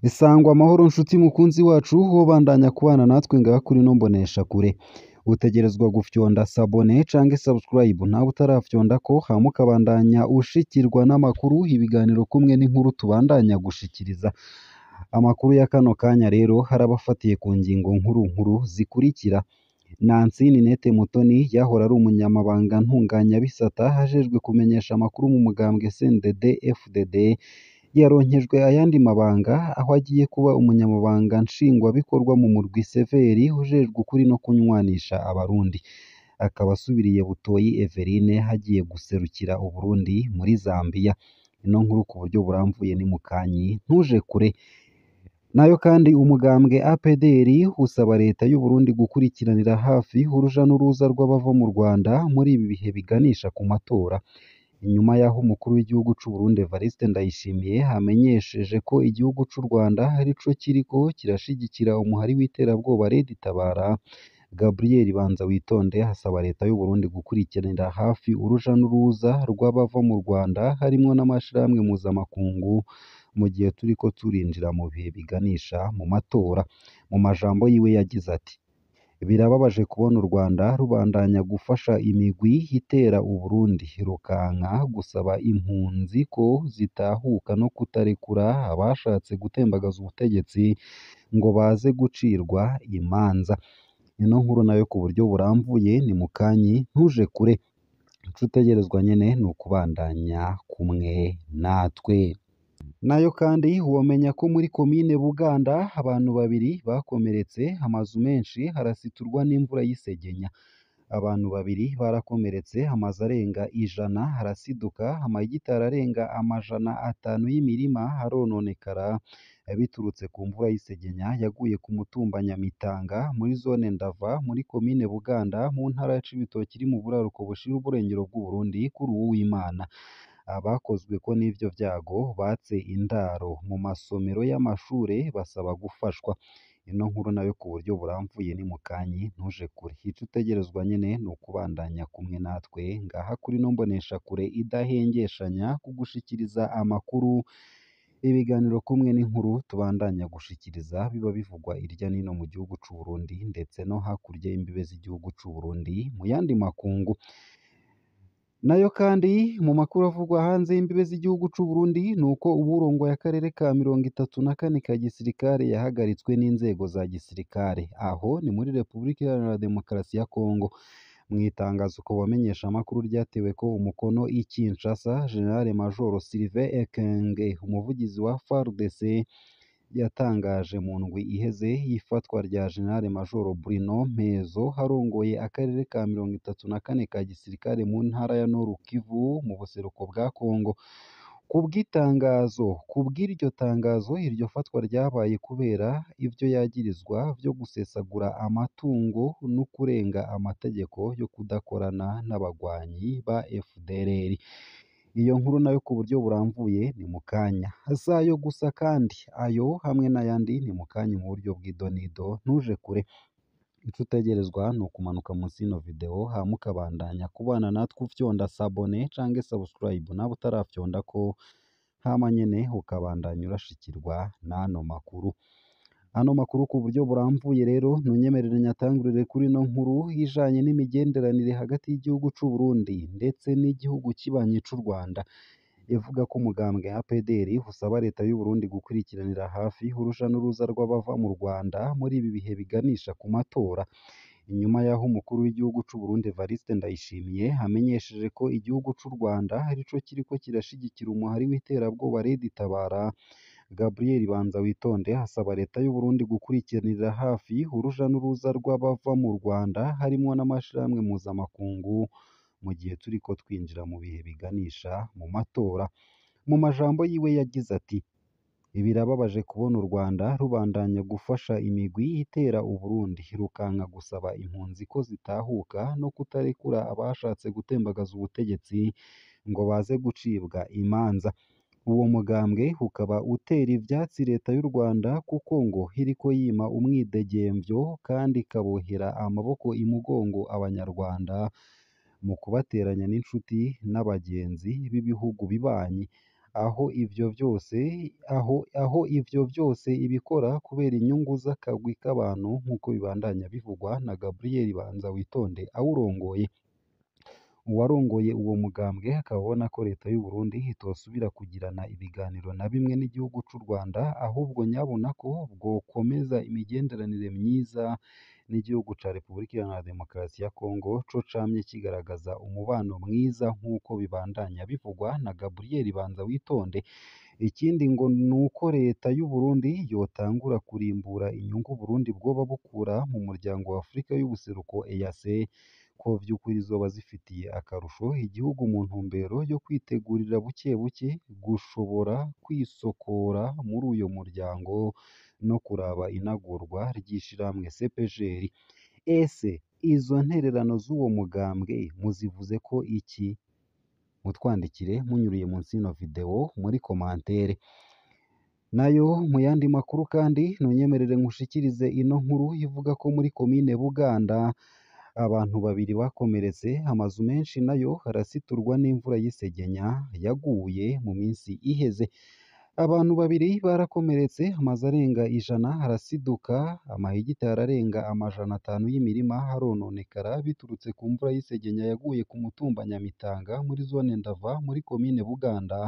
Sangwa amahoro nshuti mukunzi wacu wobandanya kubana natwe ngaha kuri ino mboneshakure. Utegerezwa gufyonda sabone canke subscribe nawe utarafyondako, hama ukabandanya ushikirwa n'amakuru, ibiganiro kumwe n'inkuru tubandanya gushikiriza. Amakuru ya kano kanya rero harabafatiye ku ngingo nkuru nkuru zikurikira: Nancy Ninette Mutoni yahora ari umunyamabanga ntunganyabisata ajejwe kumenyesha amakuru mu mugambwe CNDD FDD, yaronkejwe ayandi mabanga aho agiye kuba umunyamabanga nshingwabikorwa mu murwi Severi ujejwe ukuri no kunywanisha Abarundi. Akaba asubiriye Butoyi Everine hagiye guserukira Uburundi muri Zambia. Ino nkuru ku buryo buramvuye ni mukanyi, ntuje kure. Nayo kandi umugambwe APDR usaba leta y'u Burundi gukurikiranira hafi uruja n'uruza rw'abava mu Rwanda muri ibi bihe biganisha ku matora. Inyuma y'aho umukuru w'igihugu c'u Burundi Evariste Ndayishimiye amenyesheje ko igihugu c'u Rwanda arico kiriko kirashigikira umuhari w'iterabwoba Red Tabara, Gabriel Banzawitonde asaba leta y'u Burundi gukurikiranira hafi uruja n'uruza rw'abava mu Rwanda harimwo n'amashirahamwe mpuzamakungu mu gihe turiko turinjira mu bihe biganisha mu matora. Mu majambo yiwe yagize ati: "Birababaje kubona u Rwanda rubandanya gufasha imigwi itera Uburundi, rukanka gusaba impunzi ko zitahuka no kutarekura abashatse gutembagaza ubutegetsi ngo baze gucirwa imanza." Ino nkuru nayo ku buryo buramvuye ni mukanyi, ntuje kure. Ico utegerezwa nyene ni ukubandanya kumwe natwe. Nayo kandi womenya ko muri komine Buganda abantu babiri bakomeretse, amazu menshi harasiturwa n'imvura y'isegenya. Abantu babiri barakomeretse, amazu arenga 100 arasiduka, amahegitari arenga 500 y'imirima arononekara biturutse ku mvura y'isegenya yaguye ku mutumba Nyamitanga muri zone Ndava muri komine Buganda mu ntara ya Cibitoke iri mu buraruko bushira uburengero bw'Uburundi kuri uwu w'Imana. Abakozweko n'ivyo vyago batse indaro mu masomero y'amashure basaba gufashwa. Ino nkuru nayo ku buryo buramvuye ni mukanyi, ntuje kure. Ico utegerezwa nyene ni ukubandanya kumwe natwe ngaha kuri ino mboneshakure idahengeshanya kugushikiriza amakuru, ibiganiro kumwe n'inkuru tubandanya gushikiriza biba bivugwa irya nino mu gihugu c'u Burundi ndetse no hakurya y'imbibe z'igihugu c'u Burundi mu yandi makungu. Nayo kandi mu makuru avugwa hanze y'imbibe z'igihugu c'u Burundi nuko uwurongoye akarere ka 34 ka gisirikare yahagaritswe n'inzego za gisirikare. Aho ni muri Repubulika Iharanira Demokarasi ya Kongo. Mu itangazo ku bamenyeshamakuru ryateweko umukono i Kinshasa, General Major Sylvain Ekenge, umuvugizi wa FARDC, yatangaje mu ndwi iheze ifatwa rya General Major Bruno Mpezo arongoye akarere ka 34 ka gisirikare mu ntara ya Nord Kivu mu buseruko bwa Kongo. Kubw'iryo tangazo, iryo fatwa ryabaye kubera ivyo yagirizwa vyo gusesagura amatungo no kurenga amategeko yo kudakorana n'abagwanyi ba FDLR. Iyo nkuru nayo ku buryo buramvuye ni mukanya. Zayo gusa kandi ayo hamwe n'ayandi ni mukanya mu buryo bw'idonido, ntuje kure. Ico utegerezwa ni ukumanuka munsi y'ino video hama ukabandanya kubana natwe ufyonda sabone canke subscribe nawe utarafyondako, hama nyene ukabandanya urashikirwa n'ano makuru. Ano makuru ku buryo buramvuye rero ntunyemerere nyatangurire kuri ino nkuru ijanye n'imigenderanire hagati y'igihugu c'u Burundi ndetse n'igihugu kibanyi c'u Rwanda. Ivuga ko umugambwe APDR usaba leta y'u Burundi gukurikiranira hafi uruja n'uruza rw'abava mu Rwanda muri ibi bihe biganisha ku matora. Inyuma y'aho umukuru w'igihugu c'u Burundi Evariste Ndayishimiye amenyesheje ko igihugu c'u Rwanda arico kiriko kirashigikira umuhari w'iterabwoba Red Tabara, Gabriel Banzawitonde asaba leta y'u Burundi gukurikiranira hafi uruja n'uruza rw'abava mu Rwanda harimwo n'amashirahamwe mpuzamakungu mu gihe turiko twinjira mu bihe biganisha mu matora. Mu majambo yiwe yagize ati: "Birababaje kubona u Rwanda rubandanya gufasha imigwi itera Uburundi, rukanka gusaba impunzi ko zitahuka no kutarekura abashatse gutembagaza ubutegetsi ngo baze gucibwa imanza." Uwo mugambwe ukaba utera ivyatsi leta y'u Rwanda kuko ngo iriko yima umwidegemvyo kandi ikabohera amaboko imugongo Abanyarwanda mu kubateranya n'inshuti n'abagenzi b'ibihugu bibanyi. Aho ivyo vyose aho ivyo vyose ibikora kubera inyungu z'akagwi k'abantu, nk'uko bibandanya bivugwa na Gabriel Banzawitonde awurongoye. Uwarongoye uwo mugambwe akaba abona ko leta y'u Burundi itosubira kugirana ibiganiro na bimwe n'igihugu c'u Rwanda, ahubwo nyabuna ko bwokomeza imigenderanire myiza n'igihugu ca Repubulika Iharanira Demokarasi ya Kongo, co camye kigaragaza umubano mwiza, nk'uko bibandanya bivugwa na Gabriel Banzawitonde. Ikindi ngo nuko leta y'u Burundi yotangura kurimbura inyungu Burundi bwoba bukura mu muryango wa Afrika y'ubuseruko EAC, ko vy'ukuri zoba zifitiye akarusho igihugu mu ntumbero yo kwitegurira buke buke gushobora kwisokora muri uyo muryango no kuraba inagurwa ry'ishirahamwe CPGL. Ese izo ntererano z'uwo mugambwe muzivuze ko iki? Mutwandikire munyuriye munsi y'ino video muri komantere. Nayo mu yandi makuru kandi, ntunyemerere nkushikirize ino nkuru ivuga ko muri komine Buganda abantu babiri bakomeretse, amazu menshi nayo arasiturwa n'imvura y'isegenya yaguye mu minsi iheze. Abantu babiri barakomeretse, amazu arenga 100 arasiduka, amahegitari arenga 500 y'imirima arononekara biturutse ku mvura y'isegenya yaguye ku mutumba Nyamitanga muri zone Ndava muri komine Buganda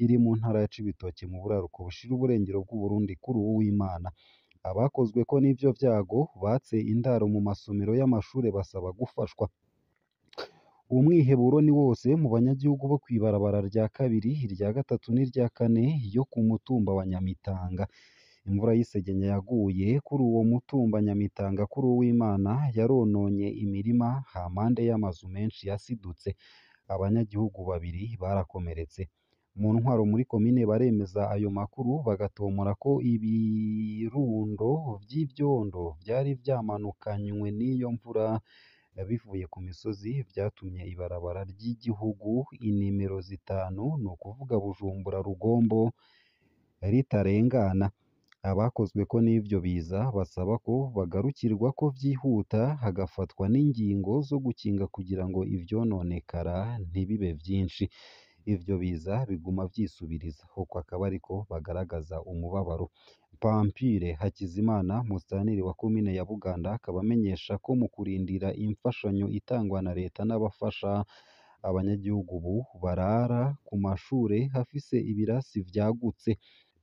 iri mu ntara ya Cibitoke mu buraruko bushira uburengero bw'Uburundi kuri uwu w'Imana. Abakozweko n'ivyo vyago batse indaro mu masomero y'amashure basaba gufashwa. Umwiheburo ni wose mu banyagihugu bo kw'ibarabara rya kabiri, irya gatatu n'irya kane yo ku mutumba wa Nyamitanga. Imvura y'isegenya yaguye kuri uwo mutumba Nyamitanga kuri uw'Imana yarononye imirima hampande y'amazu menshi yasidutse. Abanyagihugu babiri barakomeretse. Mu ntwaro muri komine baremeza ayo makuru, bagatomora ko ibirundo vy'ivyondo vyari vyamanukanywe n'iyo mvura bivuye ku misozi vyatumye ibarabara ry'igihugu inimero 5, ni ukuvuga Bujumbura Rugombo, ritarengana. Abakozweko n'ivyo biza basaba ko bagarukirwa ko vyihuta, hagafatwa n'ingingo zo gukinga kugira ngo ivyononekara ntibibe vyinshi. Ivyo biza biguma vyisubiriza, uko akaba ariko bagaragaza umubabaro. Pampire Hakizimana, musitanteri wa komine ya Buganda, akaba amenyesha ko mu kurindira imfashanyo itangwa na leta n'abafasha, abanyagihugu ubu barara ku mashure afise ibirasi vyagutse.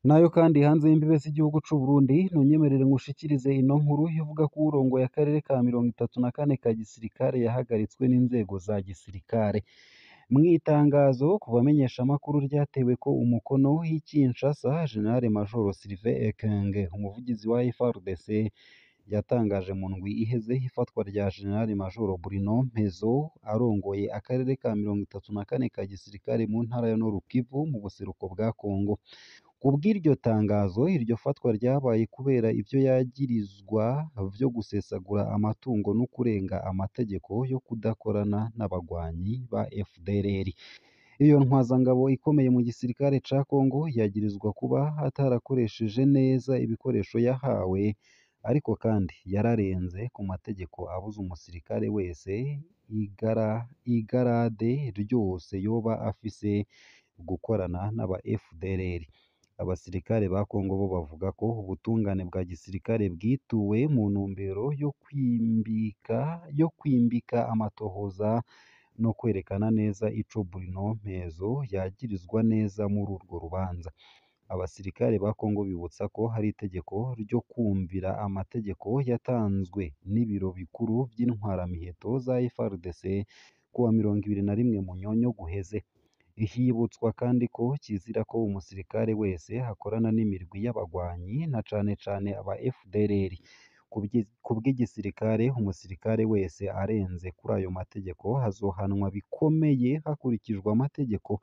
Nayo kandi hanze y'imbibe z'igihugu c'u Burundi, ntunyemerere ngushikirize ino nkuru ivuga ko uwurongoye akarere ka 34 ka gisirikare yahagaritswe n'inzego za gisirikare. Mw'itangazo ku bamenyeshamakuru ryatewe ko umukono i Kinshasa, General Major Sylvain Ekenge, umuvugizi wa FARDC, yatangaje mu ndwi iheze ifatwa rya General Major Bruno Mpezo arongoye akarere ka 34 ka gisirikare mu ntara ya Nord Kivu mu buseruko bwa Kongo. Kubw'iryo tangazo, iryo fatwa ryabaye kubera ivyo yagirizwa vyo gusesagura amatungo no kurenga amategeko yo kudakorana n'abagwanyi ba FDLR. Iyo ntwazangabo ikomeye mu gisirikare ca Kongo yagirizwa kuba atarakoresheje neza ibikoresho yahawe, ariko kandi yararenze ku mategeko abuza umusirikare wese igarade ryose yoba afise gukorana n'aba FDLR. Abasirikare ba Kongo bo bavuga ko ubutungane bwa gisirikare bwituwe mu ntumbero yo kwimbika amatohoza no kwerekana neza ico Bruno Mpezo yagirizwa neza muri urwo rubanza. Abasirikare ba Kongo bibutsa ko hari itegeko ryo kumvira amategeko yatanzwe n'ibiro bikuru vy'intwaramiheto za FARDC kuwa 21 Munyonyo guheze. Hibutswa kandi ko kizira ko umusirikare wese akorana n'imirwi y'abagwanyi na cane cane aba FDLR. Kubw'igisirikare, umusirikare wese arenze kuri ayo mategeko azohanwa bikomeye hakurikijwe amategeko.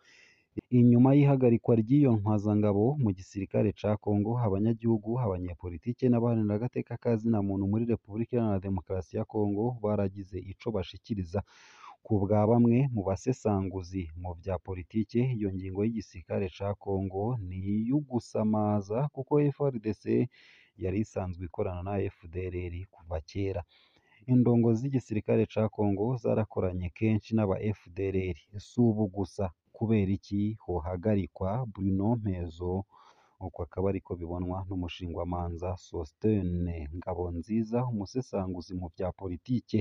Inyuma y'ihagarikwa ry'iyo ntwazangabo mu gisirikare ca Kongo, abanyagihugu, abanyepolitike n'abaharanira agateka ka zina muntu muri Repubulika Iharanira Demokarasi ya Kongo baragize ico bashikiriza. Ku bwa bamwe mu basesanguzi mu vya politike, iyo ngingo y'igisirikare ca Kongo ni iy'ugusamaza kuko FARDC yari isanzwe ikorana na FDLR kuva kera. Indongozi z'igisirikare ca Kongo zarakoranye kenshi n'aba FDLR, si ubu gusa. Kubera iki hohagarikwa Bruno Mpezo? Uko akaba ariko bibonwa n'umushingwamanza Sostene Ngabonziza, umusesanguzi mu vya politike.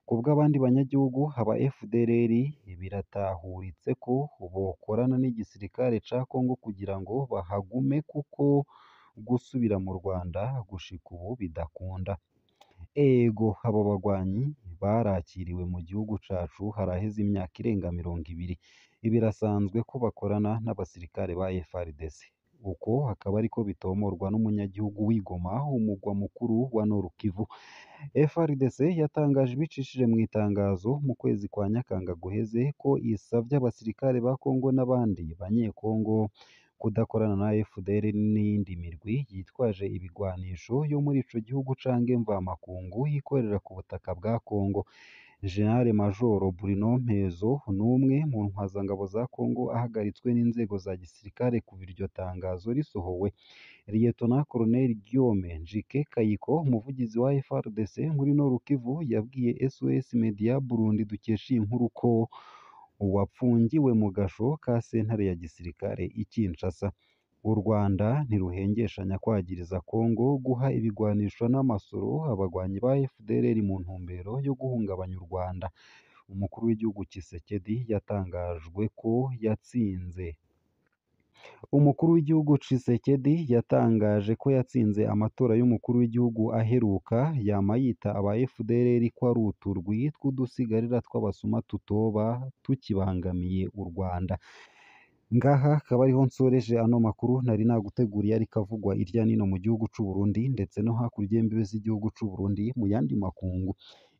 Kubw'abandi banyagihugu, aba FDLR biratahuritse ko bokorana n'igisirikare ca Congo kugira ngo bahagume kuko gusubira mu Rwanda gushika ubu bidakunda. Ego, abo bagwanyi barakiriwe mu gihugu cacu haraheze imyaka irenga 20. Birasanzwe ko bakorana n'abasirikare ba FARDC. Uko akaba ariko bitomorwa n'umunyagihugu w'i Goma, umugwa mukuru wa Nord Kivu. FARDC yatangaje ibicishije mu itangazo mu kwezi kwa Nyakanga guheze ko isavye abasirikare ba Congo n'abandi banyekongo kudakorana na FDL n'iyindi mirwi yitwaje ibigwanisho yo muri ico gihugu canke mvamakungu ikorera ku butaka bwa Congo. General Major Bruno Mpezo n'umwe mu ntwazangabo za Congo ahagaritswe n'inzego za gisirikare kuva iryo tangazo risohowe. Lieutenant Colonel Guillaume Njike Kayiko, umuvugizi wa FARDC muri Nord Kivu, yabwiye SOS Media Burundi dukesha iyi nkuru ko uwapfungiwe mu gasho ka sentare ya gisirikare i Kinshasa. U Rwanda ntiruhengeshanya kwagiriza Congo guha ibigwanisho n'amasoro abagwanyi ba FDLR mu ntumbero yo guhungabanya u Rwanda. Umukuru w'igihugu Tshisekedi yatangajwe ko yatsinze. Umukuru w'igihugu Tshisekedi yatangaje ko yatsinze amatora y'umukuru w'igihugu aheruka, yama yita aba FDLR ko ari uturwi tw'udusigarira tw'abasuma tutoba tukibangamiye u Rwanda. Ngaha akaba ariho nsoreje ano makuru nari naguteguriye ariko avugwa irya nino mu gihugu c'u Burundi ndetse no hakurya y'imbibe z'igihugu c'u Burundi mu yandi makungu.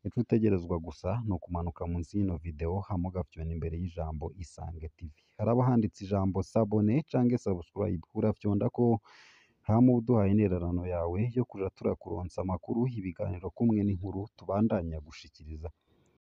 Ico utegerezwa gusa ni ukumanuka munsi y'ino video hama ugafyona imbere y'ijambo Isange TV. Haraba handitse ijambo s'abonner canke subscribe, urafyondako hama uduhaye intererano yawe yo kuja turakuronsa amakuru, ibiganiro kumwe n'inkuru tubandanya gushikiriza.